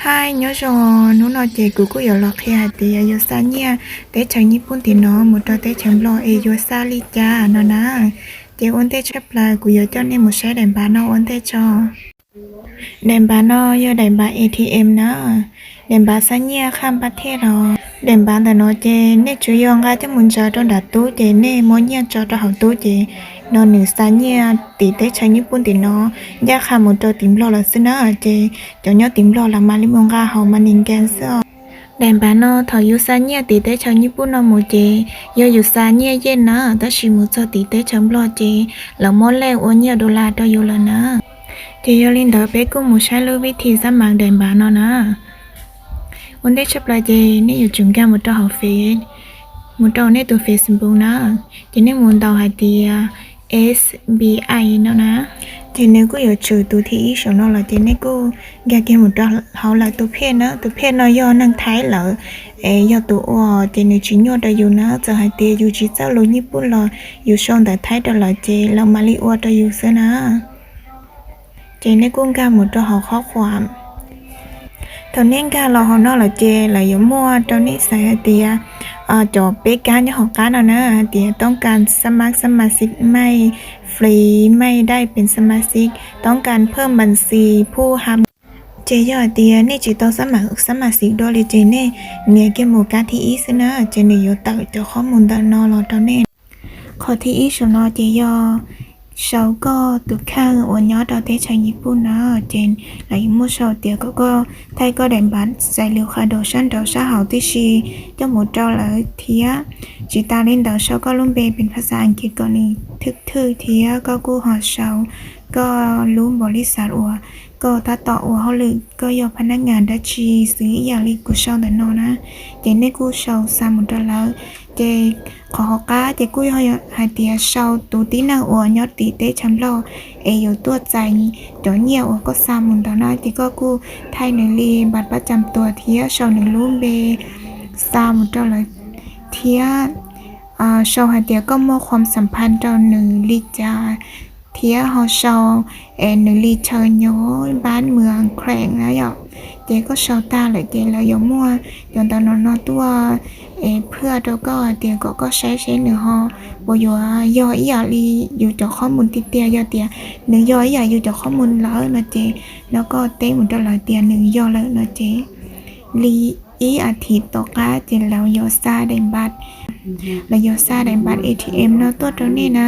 Hi, nyob zoo, hnub no ces kuv kuj yuav los qhia hais tias yuav xa nyiaj teb chaws Nyij Pooj tim no mus rau teb chaws Nplog es yuav xa li cas no na. Ces ua ntej tshaj plaws kuv yuav coj nej mus saib daim npav no ua ntej tso. Daim npav no yog daim npav A T M na, daim npav xa nyiaj qhaj npab thiaj los. Daim npav ntawm no ces nej tsuas yog nqa coj mus ntsaws rau nram tub ces nej muab nyiaj tso rau hauv tub ces no nws xa nyiaj tim teb chaws Nyij Pooj tim no ncaj qha mus rau tim Nplog lawm xwb na. Ces cov nyob tim Nplog lawv mam li mus nqa hauv MoneyGram xwb os. Daim npav no thaum yus xa nyiaj tim teb chaws Nyij Pooj no mus ces yog yus xa nyiaj yej na, tab sis mus txog tim teb chaws Nplog ces lawv muab lej ua nyiaj dollar rau yus lawm na. Ces yog li ntawd peb kuj mus saib lub vib thi xab mav daim npav no na. Ua ntej tshaj plaws ces nej yuav tsum nkag mus rau hauv Face, mus rau nej tus Facebook na, ces nej mus ntaus hais tias S B I no na. Ces nws kuj yuav tshwm tus thib ib saum no los ces nej kuj nkag kiag mus rau hauv lawv tus phej na. Tus phej no yog neeg Thaib lawm, es yog tus ua ces nws tsis nyuaj rau yus na. Txawm hais tias yus tsis txawj lus Nyij Pooj los yus sau ntawv Thaib rau lawv ces lawv mam li ua rau yus xwb na. Ces nej kuj nkag mus rau hauv qhov quam. Thaum nej nkag los hauv no lawm ces lawv yuav muaj rau nej xaiv hais tias cov peb kab nyob hauv qab no na, hais tias toob kas xab mab xab mas xij maij, free maij daij pees xab mas xij, toob kas phaj npas xis phuj ha. Ces yog hais tias nej tsis tau xab mas xij dua li ces nej nias kiag mus kab thib ib xwb na, ces nws yuav tawm cov qhov mus ntawm no los rau nej. Qhov thib ib saum no ces yog sau koj tus kheej uas nyob rau teb chaws Nyij Pooj na, ces lawv yuav muaj sau tias kom koj thaij koj daim npav xais lus qhia daus sab nraud sab hauv tib si coj mus rau lawv thiab. Tsis tas li ntawd sau koj lub npe pees phas xas Askiv kom nws thwj thwj thiab koj kuj ho sau koj lub npaum li xav uas koj tab tom ua hauj lwm, koj yog phab nab ngas dab tsi xwb ib yam li kuv sau ntawm no na. Ces nej kuj sau xa mus rau lawv. Ces qhov hauv qab ces kuj yog hais tias sau tus tib neeg uas nyob tim teb chaws Nplog es yuav tuaj txais cov nyiaj uas koj xa mus ntawd na, ces koj kuj thaij nws li npav pab cam tuas thiab sau nws lub npe xa mus rau lawv thiab sau hais tias koj muaj khuam xam phaj rau nws li cas thiab ho sau es nws li chaw nyob npab mws kheem na yom. Ces koj sau tag lawm ces lawv yuav muaj cov ntawv no no tuaj es phaj rau koj hais tias kom koj saib seb nws ho puas yuav yog ib yam li yus cov qhob mus tiag tiag. Yog tias nws yog ib yam yus cov qhob mus lawm no ces no koj teb mus rau lawv tias nws yog lawm no ces li ib as thiv tom qab ces lawv yuav xa daim npav, lawv yuav xa daim npav A T M no tuaj rau nej na.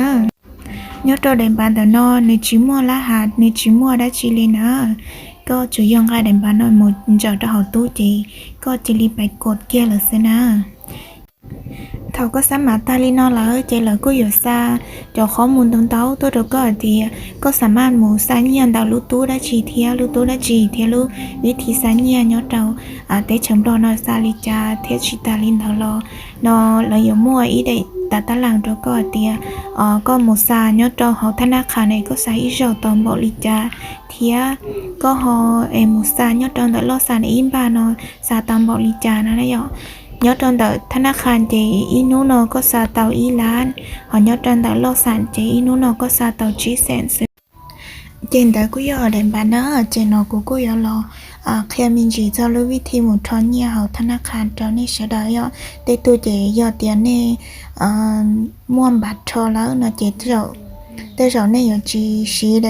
Nyob rau daim npav ntawm no nws tsis muaj lab has, nws tsis muaj dab tsi li na. Koj tsuas yog nqa daim npav no mus ntsaws rau hauv tub ces koj cia li pais kod kiag lawm xwb na. Thaum koj xab mas tag li no lawm ces lawv kuj yuav xa cov qhob mus ntau ntau tuaj rau koj hais tias koj xam maj mus xa nyiaj ntawm lub tub dab tsi thiab lub tub dab tsi thiab lub vib thi xa nyiaj nyob rau teb chaws Nplog no xa li cas thiab tsis tas li ntawd los no lawv yuav muaj ib daim tas tab las rau koj hais tias koj mus xa nyob rau hauv thab nab qhas ne koj xa ib zaug tau npaum li cas thiab koj ho es mus xa nyob rau ntawm loj xam ib npag no xa tau npaum li cas no na yom. Nyob rau ntawm thab nab qhas ces ib hnub no koj xa tau ib lab, ho nyob rau ntawm loj xam ces ib hnub no koj xa tau tsib xees xwb. Ces ntawd kuj yog daim npav na, ces no kuv kuj yuav los qhia me ntsis txog lub vib thi mus rho nyiaj hauv thab nab qhas rau nej sawv daws yom. Tej tug ces yog tias nej muaj npav rho lawm no ces tej zaum nej yuav tsis siv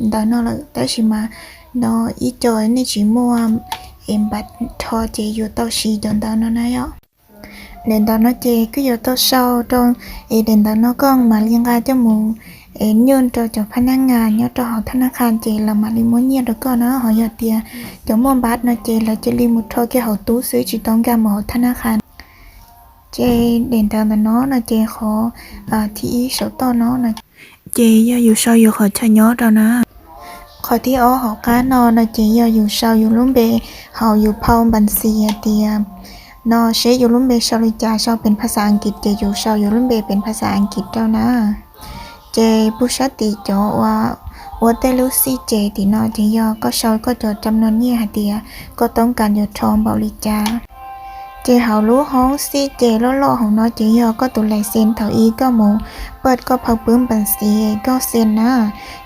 ntawm no lawm, tab sis mas no ib co nej tsis muaj es npav rho ces yuav tau siv cov ntawv no na yom. Daim ntawv no ces kuj yuav tau sau rau es daim ntawv no koj mam li nqa coj mus es nyuj rau cov phab nab ngas nyob rau hauv thab nab qhas ces lawv mam li muab nyiaj rau koj na. Ho yog tias cov muaj npav no ces lawv cia li mus rho kiag hauv tub xwb tsis tau nkag mus hauv thab nab qhas. Ces daim ntawv ntawm no no ces qhov thib ib saum toj no no ces yog yus sau yus qhov chaw nyob rau na. Qhov thib ob hauv qab no no ces yog yus sau yus lub npe hauv yus phau npas xis hais tias no seb yus lub npe sau li cas, sau pees phas xas Askiv ces yus sau yus lub npe pees phas xas Askiv rau na. Ces pug sab tim cov ua tej lub xij ces tim no ces yog koj sau koj cov cam no nyiaj hais tias koj toob kas yuav rho npaum li cas. Ces hauv lub hoob xij ces loj loj hauv no ces yog koj tus lais xes thaum ub koj mus paj koj phau pwb npas xiv koj xes na.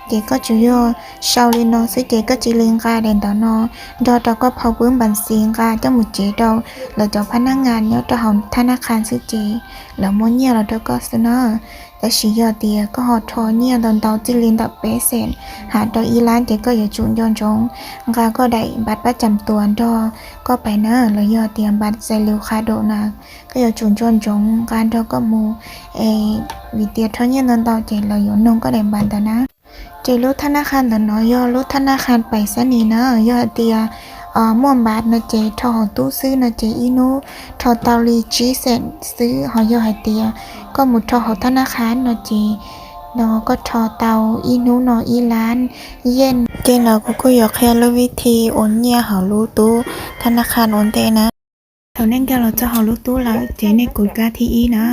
Ces koj tsuas yog sau li no xwb ces koj cia li nqa daim ntawv no nrog rau koj phau pwb npas xiv nqa coj mus cev rau lawv cov phab nab ngas nyob rau hauv thab nab qha xwb ces lawv muab nyiaj los rau koj xwb na. Tab sis yog tias koj ho rho nyiaj ntau ntau txij li ntawm peb xees has rau ib lab ces koj yuav tsum nco ntsoov nqa koj daim npas pab cam tuas nrog koj pais na, los yog tias npas xais lus qha daum na, koj yuav tsum nco ntsoov nqa nrog koj mus, es vim tias rho nyiaj ntau ntau ces lawv yuav noog koj daim npas ntawd na. Ces lub thab nab qha ntawm no yog lub thab nab qha pais xab nis na, yog hais tias muaj npas no ces rho hauv tub xwb no ces ib hnub rho tau li tsib xees xwb, ho yog hais tias koj mus rho hauv thab nab qha no ces no koj rho tau ib hnub no ib lab yeej. Ces no kuv kuj yuav qhia lub vib thi ua nyiaj hauv lub tub thab nab qha ua ntej na. Thaum nej nkag los txog hauv lub tub lawm ces nej kuv kab thib ib na,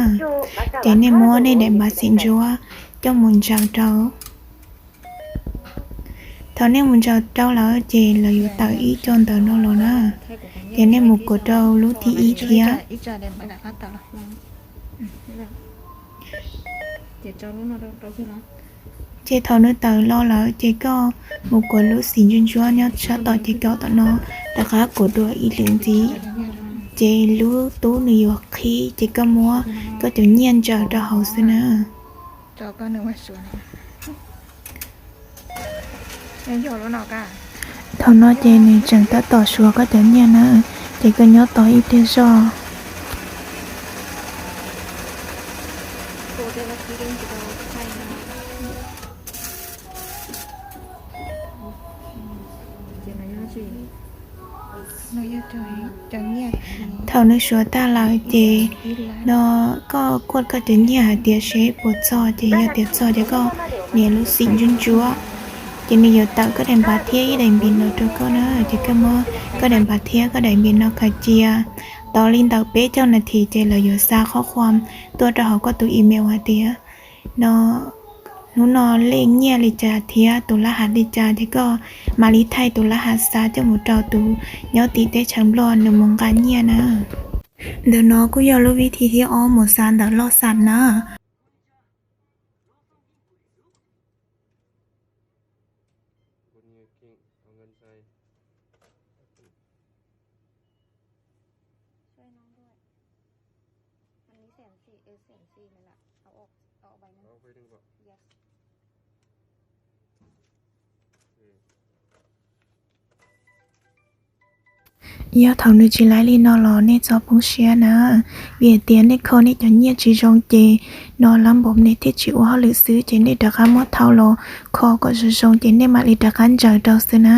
ces nej muab nej daim npas xim ntsuab coj mus ntsaws rau. Thaum nej mus ntsaws rau lawm ces lawv yuav tawm ib co ntawv no los na, ces nej mus kuv rau lub thib ib thiab. Ces thaum nws tawm los lawm ces koj mus kuv lub xim ntsuab ntsuab nyob sab tom ces kaum tom no, rov qab kuv dua ib lwm ntxiv, ces lub tub nws yuav qhib ces koj muab koj cov nyiaj ntsaws rau hauv xwb na. Thaum no ces nws tseem tab tom suav koj cov nyiaj na, ces koj nyob tos ib pliag zog. Thaum nws suav tag lawm ces no koj kuaj koj cov nyiaj hais tias seb puas txog, ces yog tias txog ces koj nias lub xim ntsuab ntsuab, ces nws yuav tawm koj daim npas thiab ib daim npis no rau koj na, ces koj muab koj daim npas thiab koj daim npis no khaws cia. Tos li ntawm peb caug nas this ces lawv yuav xa qhob khuam tuaj rau hauv koj tus email hais tias no hnub no lej nyiaj li cas thiab tus lab hav li cas, ces koj mam li thaij tus lab hav xa coj mus rau tus nyob tim teb chaws Nplog nws mus nqa nyiaj na. Ntawm no kuj yog lub vib thi thib ob mus xa ntawv loj xam na. Yog thaum nws tsis laiv li no los nej txhob poob siab na, vim hais tias nej kho nej cov nyiaj tsis zoo ces no lab npaum nej thiaj tsis ua hauj lwm xwb, ces nej rov qab muab thau los kho kom zoo zoo ces nej mam li rov qab ntsaws rau xwb na.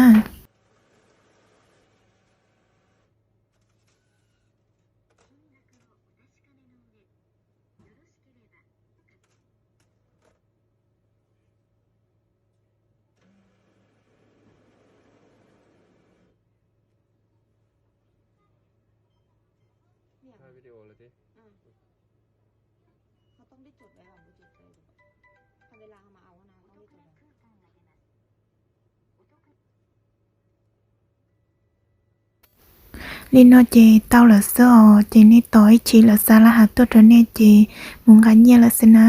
Li no ces tau lawm xwb os, ces nej tos ib chim lawv xa lab hav tuaj rau nej ces mus nqa nyiaj lawm xwb na.